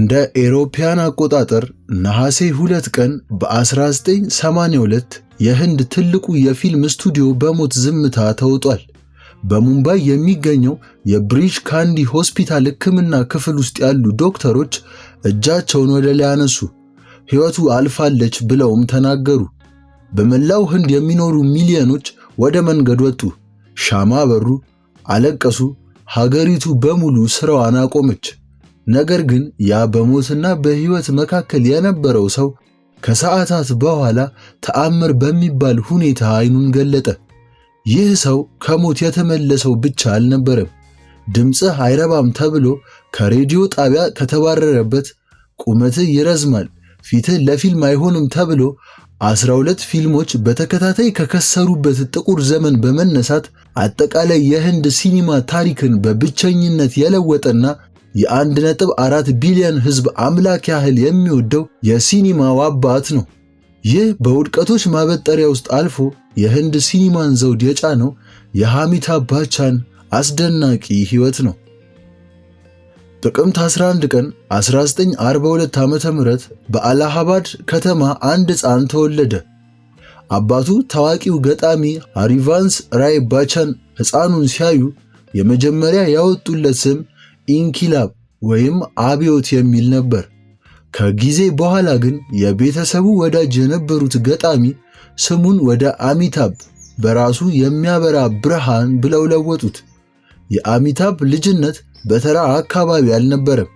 እንደ ኤሮፓያን አቆጣጠር ነሐሴ 2 ቀን በ1982 የህንድ ትልቁ የፊልም ስቱዲዮ በሞት ዝምታ ተውጧል። በሙምባይ የሚገኘው የብሪች ካንዲ ሆስፒታል ሕክምና ክፍል ውስጥ ያሉ ዶክተሮች እጃቸውን ወደ ላይ አነሱ። ሕይወቱ አልፋለች ብለውም ተናገሩ። በመላው ህንድ የሚኖሩ ሚሊዮኖች ወደ መንገድ ወጡ፣ ሻማ አበሩ፣ አለቀሱ። ሀገሪቱ በሙሉ ስራዋን አቆመች። ነገር ግን ያ በሞትና በሕይወት መካከል የነበረው ሰው ከሰዓታት በኋላ ተአምር በሚባል ሁኔታ አይኑን ገለጠ። ይህ ሰው ከሞት የተመለሰው ብቻ አልነበረም። ድምፅህ አይረባም ተብሎ ከሬዲዮ ጣቢያ ከተባረረበት፣ ቁመትህ ይረዝማል፣ ፊትህ ለፊልም አይሆንም ተብሎ 12 ፊልሞች በተከታታይ ከከሰሩበት ጥቁር ዘመን በመነሳት አጠቃላይ የህንድ ሲኒማ ታሪክን በብቸኝነት የለወጠና የ1.4 ቢሊዮን ሕዝብ አምላክ ያህል የሚወደው የሲኒማው አባት ነው። ይህ በውድቀቶች ማበጠሪያ ውስጥ አልፎ የህንድ ሲኒማን ዘውድ የጫነው የአሚታብ ባቻን አስደናቂ ሕይወት ነው። ጥቅምት 11 ቀን 1942 ዓ.ም በአላሃባድ ከተማ አንድ ሕፃን ተወለደ። አባቱ ታዋቂው ገጣሚ ሃሪቫንስ ራይ ባቻን ሕፃኑን ሲያዩ የመጀመሪያ ያወጡለት ስም ኢንኪላብ ወይም አብዮት የሚል ነበር። ከጊዜ በኋላ ግን የቤተሰቡ ወዳጅ የነበሩት ገጣሚ ስሙን ወደ አሚታብ፣ በራሱ የሚያበራ ብርሃን ብለው ለወጡት። የአሚታብ ልጅነት በተራ አካባቢ አልነበረም።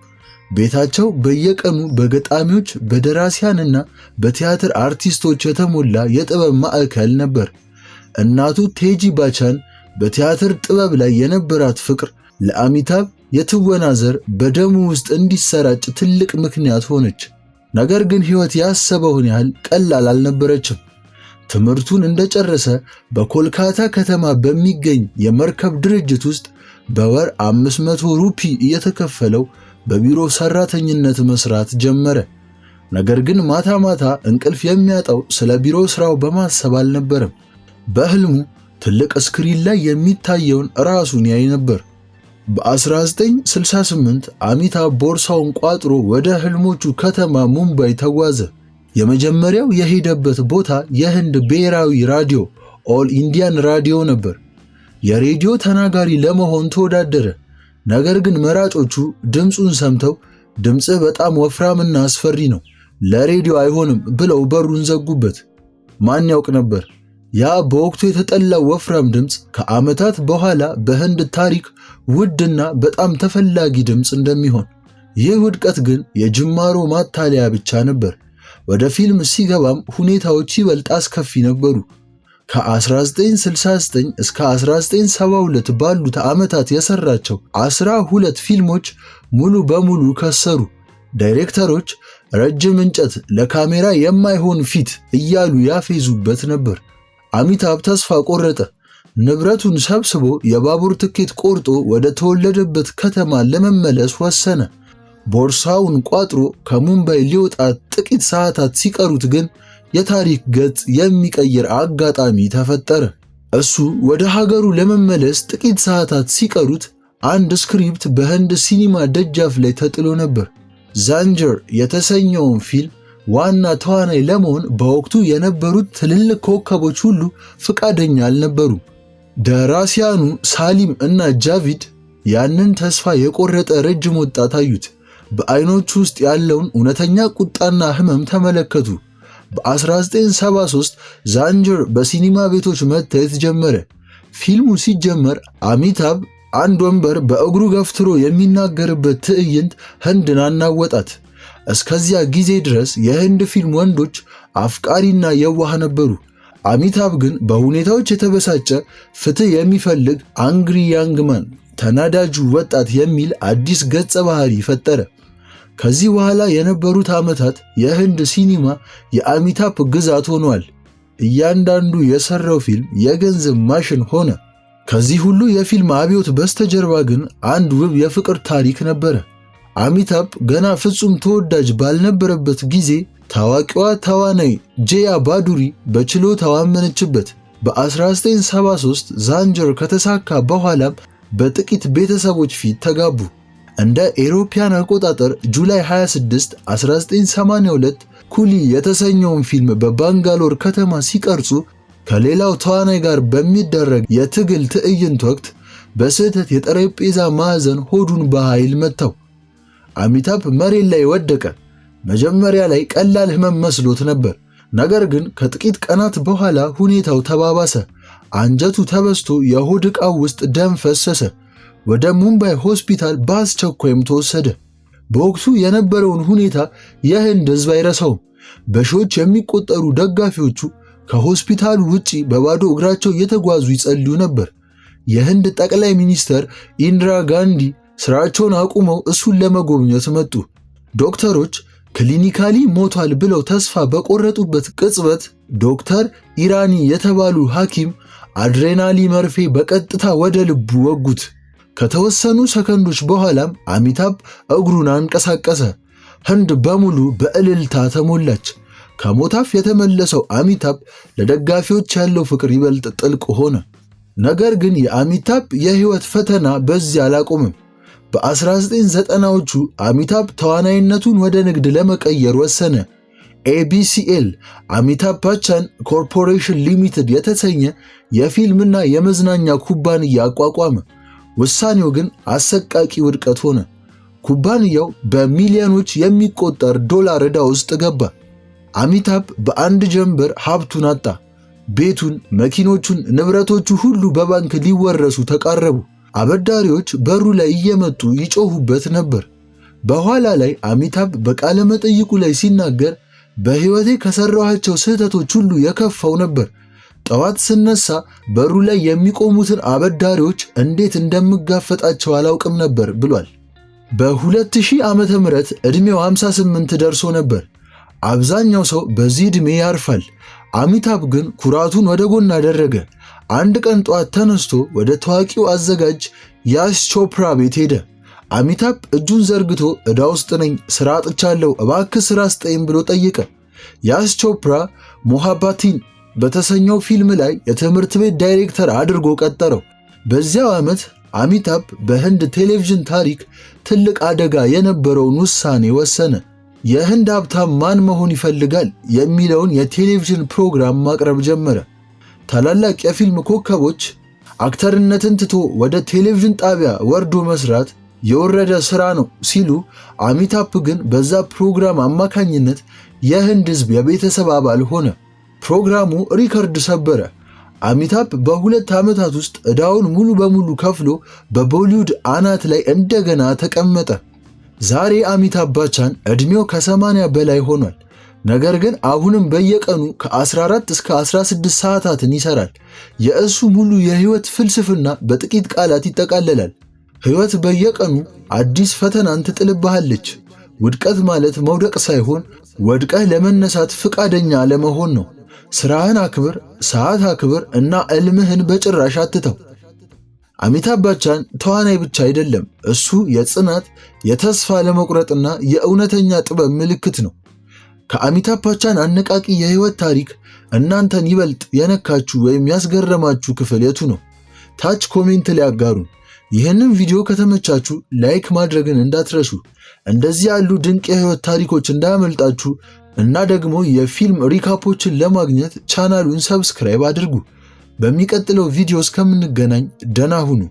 ቤታቸው በየቀኑ በገጣሚዎች፣ በደራሲያንና በቲያትር አርቲስቶች የተሞላ የጥበብ ማዕከል ነበር። እናቱ ቴጂ ባቻን በቲያትር ጥበብ ላይ የነበራት ፍቅር ለአሚታብ የትወና ዘር በደሙ ውስጥ እንዲሰራጭ ትልቅ ምክንያት ሆነች። ነገር ግን ሕይወት ያሰበውን ያህል ቀላል አልነበረችም። ትምህርቱን እንደጨረሰ በኮልካታ ከተማ በሚገኝ የመርከብ ድርጅት ውስጥ በወር 500 ሩፒ እየተከፈለው በቢሮ ሰራተኝነት መስራት ጀመረ። ነገር ግን ማታ ማታ እንቅልፍ የሚያጣው ስለ ቢሮ ስራው በማሰብ አልነበረም። በህልሙ ትልቅ screen ላይ የሚታየውን ራሱን ያይ ነበር። በ1968 አሚታብ ቦርሳውን ቋጥሮ ወደ ህልሞቹ ከተማ ሙምባይ ተጓዘ። የመጀመሪያው የሄደበት ቦታ የህንድ ብሔራዊ ራዲዮ All Indian Radio ነበር። የሬዲዮ ተናጋሪ ለመሆን ተወዳደረ። ነገር ግን መራጮቹ ድምፁን ሰምተው ድምፅህ በጣም ወፍራምና አስፈሪ ነው፣ ለሬዲዮ አይሆንም ብለው በሩን ዘጉበት። ማን ያውቅ ነበር ያ በወቅቱ የተጠላው ወፍራም ድምፅ ከዓመታት በኋላ በህንድ ታሪክ ውድና በጣም ተፈላጊ ድምፅ እንደሚሆን። ይህ ውድቀት ግን የጅማሮ ማታለያ ብቻ ነበር። ወደ ፊልም ሲገባም ሁኔታዎች ይበልጥ አስከፊ ነበሩ። ከ1969 እስከ 1972 ባሉት ዓመታት የሰራቸው 12 ፊልሞች ሙሉ በሙሉ ከሰሩ። ዳይሬክተሮች ረጅም እንጨት፣ ለካሜራ የማይሆን ፊት እያሉ ያፌዙበት ነበር። አሚታብ ተስፋ ቆረጠ። ንብረቱን ሰብስቦ የባቡር ትኬት ቆርጦ ወደ ተወለደበት ከተማ ለመመለስ ወሰነ። ቦርሳውን ቋጥሮ ከሙምባይ ሊወጣ ጥቂት ሰዓታት ሲቀሩት ግን የታሪክ ገጽ የሚቀይር አጋጣሚ ተፈጠረ። እሱ ወደ ሀገሩ ለመመለስ ጥቂት ሰዓታት ሲቀሩት አንድ script በህንድ ሲኒማ ደጃፍ ላይ ተጥሎ ነበር። ዛንጀር የተሰኘውን ፊልም ዋና ተዋናይ ለመሆን በወቅቱ የነበሩት ትልልቅ ኮከቦች ሁሉ ፍቃደኛ አልነበሩም። ደራሲያኑ ሳሊም እና ጃቪድ ያንን ተስፋ የቆረጠ ረጅም ወጣት አዩት። በአይኖቹ ውስጥ ያለውን እውነተኛ ቁጣና ህመም ተመለከቱ። በ1973 ዛንጀር በሲኒማ ቤቶች መታየት ጀመረ። ፊልሙ ሲጀመር አሚታብ አንድ ወንበር በእግሩ ገፍትሮ የሚናገርበት ትዕይንት ህንድን አናወጣት። እስከዚያ ጊዜ ድረስ የህንድ ፊልም ወንዶች አፍቃሪና የዋህ ነበሩ። አሚታብ ግን በሁኔታዎች የተበሳጨ፣ ፍትህ የሚፈልግ angry young man፣ ተናዳጁ ወጣት የሚል አዲስ ገጸ ባህሪ ፈጠረ። ከዚህ በኋላ የነበሩት ዓመታት የህንድ ሲኒማ የአሚታብ ግዛት ሆኗል። እያንዳንዱ የሰራው ፊልም የገንዘብ ማሽን ሆነ። ከዚህ ሁሉ የፊልም አብዮት በስተጀርባ ግን አንድ ውብ የፍቅር ታሪክ ነበረ። አሚታብ ገና ፍጹም ተወዳጅ ባልነበረበት ጊዜ ታዋቂዋ ተዋናይ ጄያ ባዱሪ በችሎታዋ አመነችበት። በ1973 ዛንጀር ከተሳካ በኋላም በጥቂት ቤተሰቦች ፊት ተጋቡ። እንደ ኤሮፓያን አቆጣጠር July 26 1982 ኩሊ የተሰኘውን ፊልም በባንጋሎር ከተማ ሲቀርጹ ከሌላው ተዋናይ ጋር በሚደረግ የትግል ትዕይንት ወቅት በስህተት የጠረጴዛ ማዕዘን ሆዱን በኃይል መታው። አሚታብ መሬት ላይ ወደቀ። መጀመሪያ ላይ ቀላል ህመም መስሎት ነበር። ነገር ግን ከጥቂት ቀናት በኋላ ሁኔታው ተባባሰ። አንጀቱ ተበስቶ የሆድ ዕቃው ውስጥ ደም ፈሰሰ። ወደ ሙምባይ ሆስፒታል በአስቸኳይም ተወሰደ። በወቅቱ የነበረውን ሁኔታ የህንድ ህዝብ አይረሳውም። በሺዎች የሚቆጠሩ ደጋፊዎቹ ከሆስፒታሉ ውጪ በባዶ እግራቸው እየተጓዙ ይጸልዩ ነበር። የህንድ ጠቅላይ ሚኒስተር ኢንዲራ ጋንዲ ስራቸውን አቁመው እሱን ለመጎብኘት መጡ። ዶክተሮች clinically ሞቷል ብለው ተስፋ በቆረጡበት ቅጽበት ዶክተር ኢራኒ የተባሉ ሐኪም አድሬናሊ መርፌ በቀጥታ ወደ ልቡ ወጉት። ከተወሰኑ ሰከንዶች በኋላም አሚታብ እግሩን አንቀሳቀሰ። ህንድ በሙሉ በእልልታ ተሞላች። ከሞት አፍ የተመለሰው አሚታብ ለደጋፊዎች ያለው ፍቅር ይበልጥ ጥልቅ ሆነ። ነገር ግን የአሚታብ የህይወት ፈተና በዚህ አላቆምም። በ1990ዎቹ አሚታብ ተዋናይነቱን ወደ ንግድ ለመቀየር ወሰነ። ABCL አሚታብ ባቻን ኮርፖሬሽን ሊሚትድ የተሰኘ የፊልምና የመዝናኛ ኩባንያ አቋቋመ። ውሳኔው ግን አሰቃቂ ውድቀት ሆነ። ኩባንያው በሚሊዮኖች የሚቆጠር ዶላር ዕዳ ውስጥ ገባ። አሚታብ በአንድ ጀንበር ሀብቱን አጣ። ቤቱን፣ መኪኖቹን፣ ንብረቶቹ ሁሉ በባንክ ሊወረሱ ተቃረቡ። አበዳሪዎች በሩ ላይ እየመጡ ይጮሁበት ነበር። በኋላ ላይ አሚታብ በቃለ መጠይቁ ላይ ሲናገር በሕይወቴ ከሰራኋቸው ስህተቶች ሁሉ የከፋው ነበር። ጠዋት ስነሳ በሩ ላይ የሚቆሙትን አበዳሪዎች እንዴት እንደምጋፈጣቸው አላውቅም ነበር ብሏል። በ2000 ዓመተ ምህረት ዕድሜው 58 ደርሶ ነበር። አብዛኛው ሰው በዚህ ዕድሜ ያርፋል። አሚታብ ግን ኩራቱን ወደ ጎን አደረገ። አንድ ቀን ጠዋት ተነስቶ ወደ ታዋቂው አዘጋጅ ያሽ ቾፕራ ቤት ሄደ። አሚታብ እጁን ዘርግቶ ዕዳ ውስጥ ነኝ፣ ስራ አጥቻለሁ፣ እባክህ ስራ ስጠኝ ብሎ ጠየቀ። ያሽ ቾፕራ ሞሃባቲን በተሰኘው ፊልም ላይ የትምህርት ቤት ዳይሬክተር አድርጎ ቀጠረው። በዚያው ዓመት አሚታብ በህንድ ቴሌቪዥን ታሪክ ትልቅ አደጋ የነበረውን ውሳኔ ወሰነ። የህንድ ሀብታም ማን መሆን ይፈልጋል የሚለውን የቴሌቪዥን ፕሮግራም ማቅረብ ጀመረ። ታላላቅ የፊልም ኮከቦች አክተርነትን ትቶ ወደ ቴሌቪዥን ጣቢያ ወርዶ መስራት የወረደ ስራ ነው ሲሉ፣ አሚታብ ግን በዛ ፕሮግራም አማካኝነት የህንድ ህዝብ የቤተሰብ አባል ሆነ። ፕሮግራሙ ሪከርድ ሰበረ። አሚታብ በ2 ዓመታት ውስጥ ዕዳውን ሙሉ በሙሉ ከፍሎ በቦሊውድ አናት ላይ እንደገና ተቀመጠ። ዛሬ አሚታብ ባቻን ዕድሜው ከ80 በላይ ሆኗል። ነገር ግን አሁንም በየቀኑ ከ14 እስከ 16 ሰዓታትን ይሰራል። የእሱ ሙሉ የህይወት ፍልስፍና በጥቂት ቃላት ይጠቃለላል። ህይወት በየቀኑ አዲስ ፈተናን ትጥልብሃለች። ውድቀት ማለት መውደቅ ሳይሆን ወድቀህ ለመነሳት ፍቃደኛ ለመሆን ነው። ስራህን አክብር፣ ሰዓት አክብር እና ዕልምህን በጭራሽ አትተው። አሚታብ ባቻን ተዋናይ ብቻ አይደለም። እሱ የጽናት፣ የተስፋ ለመቁረጥና የእውነተኛ ጥበብ ምልክት ነው። ከአሚታብ ባቻን አነቃቂ የህይወት ታሪክ እናንተን ይበልጥ የነካችሁ ወይም ያስገረማችሁ ክፍል የቱ ነው? ታች comment ላይ አጋሩን። ይህንን ቪዲዮ ከተመቻችሁ like ማድረግን እንዳትረሱ። እንደዚህ ያሉ ድንቅ የህይወት ታሪኮች እንዳያመልጣችሁ እና ደግሞ የፊልም recap ኦችን ለማግኘት ቻናሉን subscribe አድርጉ። በሚቀጥለው ቪዲዮ እስከምንገናኝ ደህና ሁኑ።